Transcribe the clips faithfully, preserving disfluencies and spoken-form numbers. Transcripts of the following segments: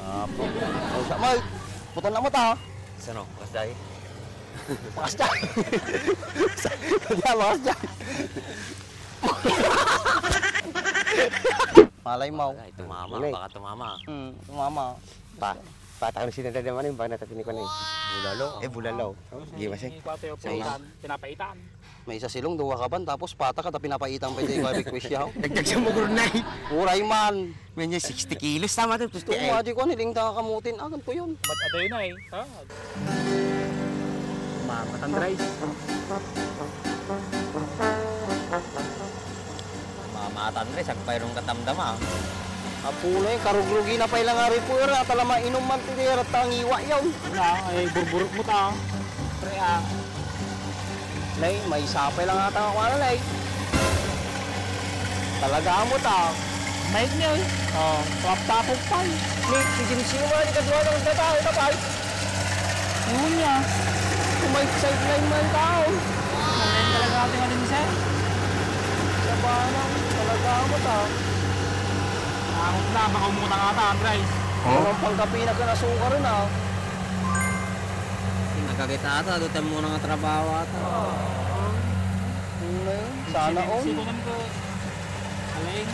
Apo. O, sa, Mike. Putol na mo ta. Sano? Bakas jay? Bakas jay. Bakas jay. Malay mo. Ay, tumama. Baka tumama. Hmm, tumama. Pa, patang sino na naman yung bang natatini ko na yun? Bulalo. Eh, bulalo. Di ba, sir? Pinapaitan. Pinapaitan. May isa silong, duwa kaban, tapos pata ka, ta pinapaitan pa iti request yaw. Dagdag sa mugurnay. Uray man. May niya sixty kilos, tama to, Gusto fifty-eight. Mo, di ko, niling ta kamutin. Ah, ganito yun. Ba't ado yun ay? Ah. Mama, tandray. Mamatan, Dres, agpayron katamdama. Apo na yun, karugrugi na pay lang nga repair, ah, tala mainom man ti deret ta ngiwa yaw. Na, ay, burburot mo ta. Pre, ah. Nay, may sapay lang ata ako, ano, nay? Talaga mo ta. May niya, eh. Oh, taptapog pa, eh. Ni, si Jim Sino ba, di ka duwa ng tatay, tapay? Yun niya. May sideline man tao. Malayan talaga ating alinsan. Sabanang talaga mo ta. Ako na, baka umutang ata, Andres. Huh? Ang pangkapi na kanasukar na. Nagkakita ata, doon mo nga trabaho ata. Ano yun? Sana all. Sino naman ko? Aling?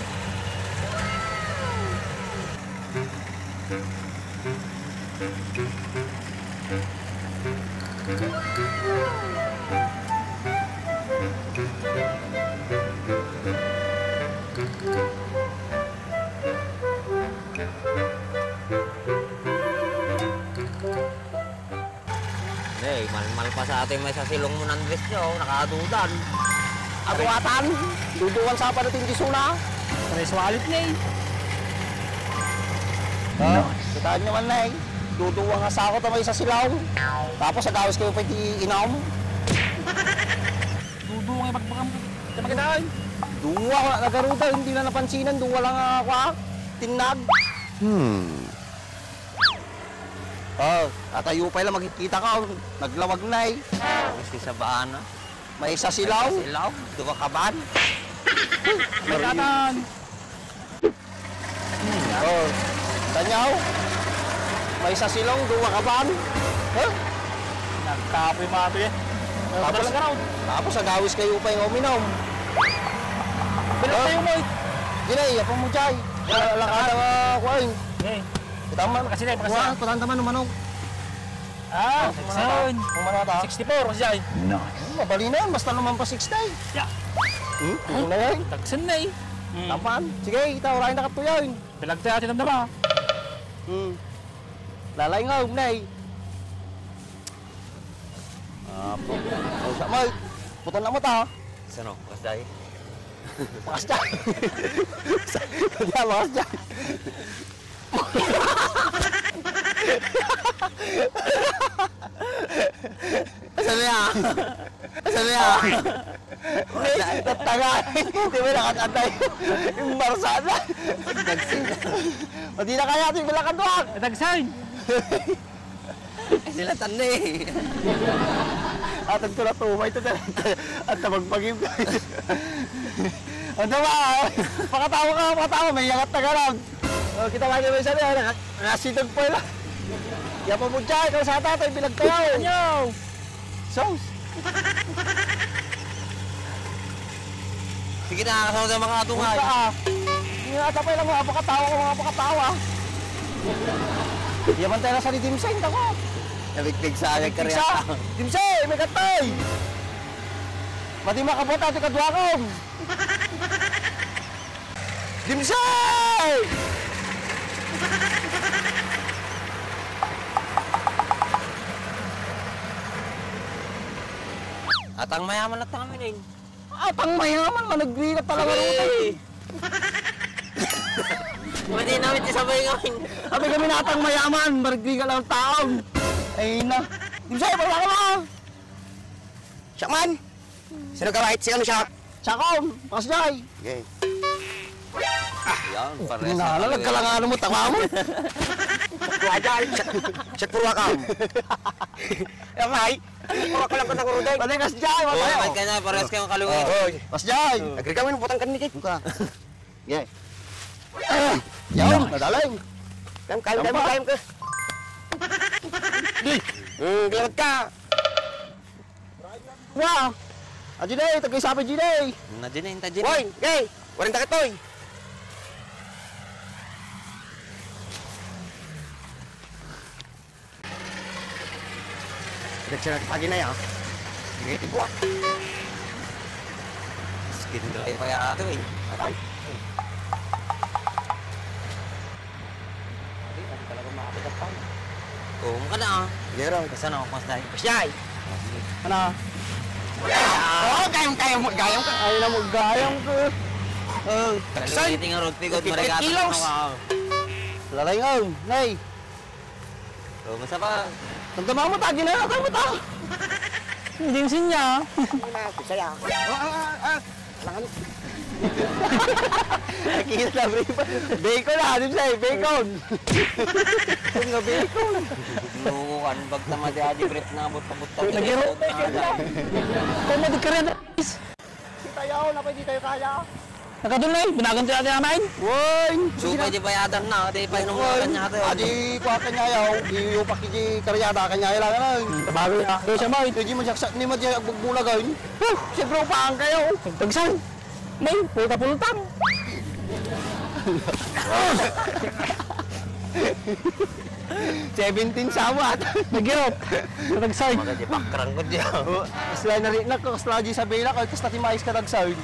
Hey, malmalpas ata yung may sasilong mo, Andres, nyo, nakadudan. Aduatan, duduan sa padating di suna. Tres wallet ni. Oh, kitaan nyo man na eh. Duduwa nga sako ta may sasilong. Tapos agawis kayo pa iti inam. Duduwa nga ipagbagam. Ita makitaan. Duwa nga nagaruda, hindi na napansinan. Duwa lang nga, kwa, tinnag. Hmm. Oh, atayo pay lang makikita ka, oh. Naglawag na eh. Kasi sa bana. May isa silaw. May isa silaw, duwa kaban. May katan. Oh, tanyaw. May isa silaw, duwa kaban. Huh? Nagkapoy mato eh. Tapos, tapos agawis kayo pa yung uminom. Bilang tayo mo eh. Gila, iya pa mo jay. Lakada nga kuwain. Eh. Kita man. Kasi na, kasi na. Kuha, patanda man, manok. Ah, Sixty-four, Jay. Nice. Hmm, mabali na yan. Basta naman pa sixty. Ya. Hmm? Ano na yan? Tagsan na eh. Hmm. Tapan. Sige, kita, urahin na katuyaw. Bilag tayo, atin ang dama. Hmm. Lalay nga, umnay. Ah, po. Oh, sa mo. Putol na mo ta. Sano? Bakas jay? Bakas jay. Bakas jay. Asan niya? Asan niya? Tatangan. Di ba nakatantay? Yung barsada. Pati na kaya ito yung bilakadwak. Tagsan. Sila tanne. Atag ko na tumay ito. At tabagpagin ko. Ano ba? Pakatawa ka, pakatawa. May yangat na garag. Oh, kita ba niyo may sabi? Nasitag pa ila. Yapa mo dyan, ikaw sa tatay, pinagtayaw. Anyo? Sos. Sige na, kasama sa mga atungay. Punta, ah. Hindi nga ata pa ilang mga pakatawa ko, mga pakatawa. Yaman tayo na sa ni Dimsay, tako. Nabigtig sa akin, Nabigtig karya. Sa Dimsay, may katay! Mati makabot ato kaduakong. Dimsay! Atang mayaman at kami rin. Atang mayaman, managri ka talaga rin. Pwede namin isabay ngayon. Sabi kami na atang mayaman, managri ka lang taon. Ay na. Dimsay, pagkakala! Siya man! Sino ka kahit si ano siya? Siya ko, Pasjay. Okay. Yan, pares na Nala, kami. Nagkalangan mo, tama mo. Siya, siya, puro akam. Yan, ay. Puro ka lang ka nakurudeng. Pati Pasjay, Oh, wala. Ay, kanya, pares kayong kalungan. Oh, Pasjay. Agree kami, putang kanikit. Buka. Yeah. Ah, yaw, nadaling. Kayam, kayam, kayam, kayam ka. Di. Hmm, gilawad ka. Wa! Adi na eh, tagay sabi di na eh. Na di na, inta di na. Woy, gay! Walang takatoy! Nagsirat pagi na ya. Sige, tigwa. Skin dry pa yata eh. Aray. Hindi, hindi talaga makakita pa. Oo, maka na. Sige raw. Basta na, mas dahil. Pasyay! Ano? Oh, gayong, gayong, gayong ka. Ay, na mo, gayong ka. Oh, Kaluluwiti nga road pig, fifty marigatan kilos. Ako, ah. Lalay nga, nay. Oh, masa pa? Tanda mo, tagi na, tagi mo, ta. Hindi yung sinya. Ano na, saya. Ah, ah, ah, ah. Nakita na, bre. Bacon na, ano siya eh? Bacon. Bacon nga bacon. Nukuan, bagta madi adi, bre, na, but, but, Nagiro. Kung madi ka rin, guys. Di tayo, napay di tayo kaya. Nakadun na eh, binagan tayo natin naman. Woy! Supay di bayadan na, di pa inom na kanya tayo. Adi, kuha kanya yaw, iyo pa kiji karyada, kanya lang na. Tabago na. Doon siya, Mike. Hindi mo siya, ni mo siya agbugbulag, ay. Huh! Siyempre, upahan kayo. Tagsan. May, pulta-pultang. Seventeen sawa ata. Nagyot. Natagsay. Mga di background ko diyan. Oh, sila na rin, nak-, sila di sa Bela, kahit kasta ti mais ka tagsay.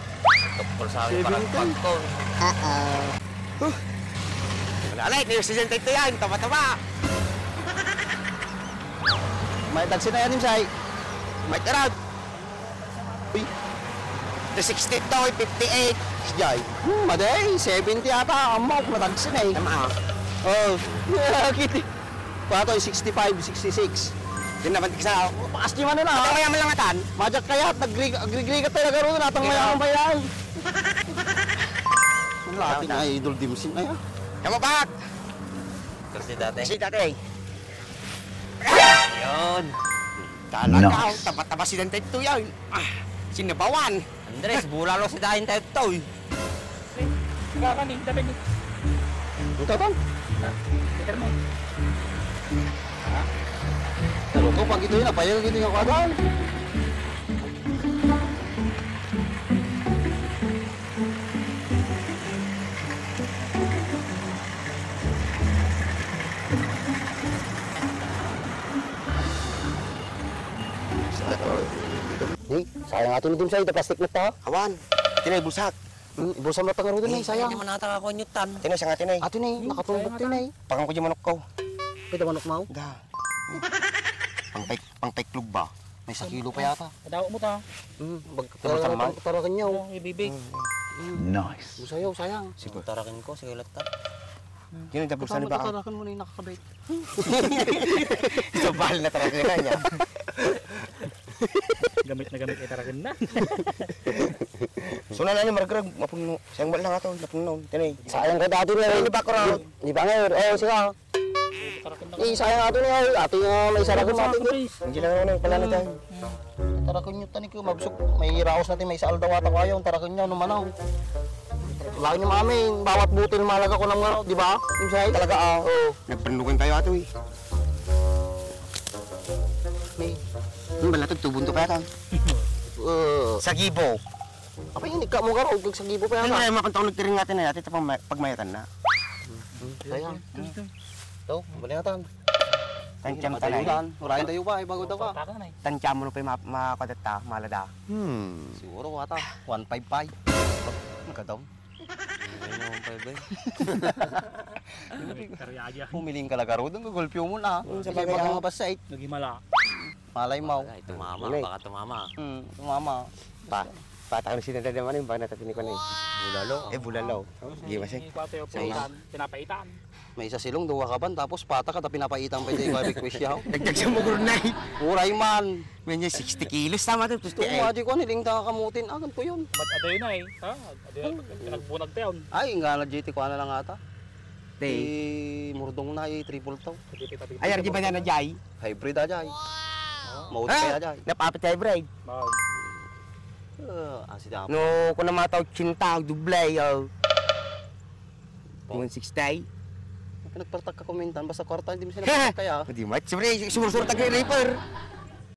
Tungkol sa akin, parang Seventeen. Pagkon. Ah, ah. Huh. Wala, like, yung season ito yan, tama-tama. May tagsi na yan, Imsay. May tarag. Uy. The sixty-two, fifty-eight. Jay. Hmm, maday, seventy ata. Amok, matagsin eh. Tama, ah. Oh. Kiti. Pato, sixty-five, sixty-six. Di naman tiksa, oh. Paas di man na, ah. Atang mayaman lang atan. Majak kaya, nagrig-, agrigrigat tayo, nagaro na, atang mayaman pa yan. Ang lapit na, Idol Dimsim, ay, ah. Tama, bak! Kasi dati. Kasi dati. Yun. Talaga, nice. Oh, taba-taba si Dante ito yan. Ah, sinabawan. Andres, bulalo si Dante ito, eh. Kakaning, tabi ni. Ito, tol. Peter mo. Ano ko, pag ito yun, napayag ito yung kwan. Ni, sayang ato ni Dimsay, da plastic na ta. Awan, tinay bulsak. Hmm, ibulsa mo ta nga rudo ni, sayang. Hindi man ata ako nyutan. Tinay, sayang ato ni. Ato ni, hmm, nakatundok sayang ata. Tinay. Pangan ko di manok ko. Pwede manok mo? Da. Pangpek-, pangpeklog ba? May sa kilo pa yata. Adaw mo ta. Hmm, bag-, tarakan niya. Oh, ibibig. Hmm. Nice. Sayang, sayang. Sige. Tarakan ko, sige, latta. Yun ang tapos, ano ba? Tarakan mo na yung nakakabit. Ito, bahal na tarakan na niya. Gamit na gamit, eh, tarakan na. So, na, ano, margrag, mapuno. Sayang, wala nga to, mapuno. Tinay. Sayang ka dati na. Tinay, di ba, Koro? Di, di ba ngayon? Oh, sige. Eh, sayang ato na, ato nga may sarap ko, mati ko. Hindi lang ako nang pala na tayo. Tarakon nyo, tani ko, mabsok. May raos natin, may isa aldaw ata kayo, tarakon nyo, ano man, oh. Lain nyo, mami, bawat butil malaga ko ng, ano, di ba? Yung say? Talaga, ah. Oo. Nagpanlukan tayo ato, eh. May. Yung balatag tubon to kaya ka? Oo. Sa gibo. Apa yung ika mo ka, oh, sa gibo pa yan, ah. Ay, mapantaw nagtiring natin na yata, ito pag may-, pagmayatan na. Sayang. Ito, bali natin. Tansya mo tayo. Urayan tayo pa, eh, bago daw ka. Tansya mo pa yung ma-, makadata, malada. Hmm. Siguro, wata, one five five. Magkadaw. Ano yung one five five? Karya aja. Pumiling ka lagaro, doon gagulpyo mo na. Sa bagay, mga basta, eh. Nagimala. Malay mo. Ay, tumama, baka tumama. Hmm, tumama. Pa, patang na sinadadaman yung baka natatinik ko na eh. Bulalo. Eh, bulalo. Di ba siya? Pinapaitan. May isa silong, duwa ka ban, tapos pata ka, ta pinapaitan pa ito yung request yaw. Dagdag sa mugurnay. Uray man. May niya sixty kilos, tama to, Gusto ko, fifty-eight. Madi ko, niling ta kamutin. Ah, ganito yun. Ba't adayo na eh? Ha? Adayo na, pag nagbunag tayo. Ay, nga na, J T, kuha na lang ata. Te. Murdong na, eh, triple to. Ay, R G ba na na, Jai? Hybrid, ah, Jai. Wow. Mauti kaya, Jai. Napapit hybrid. Wow. Ah, asi dapat. No, kung namataw, tsinta, duble, oh. Oh. One sixty. Nagpartak ka kumintan, basta kwarta, di mo sinapartak kaya. Di mat, siyempre, sumusurot ka kay Reaper.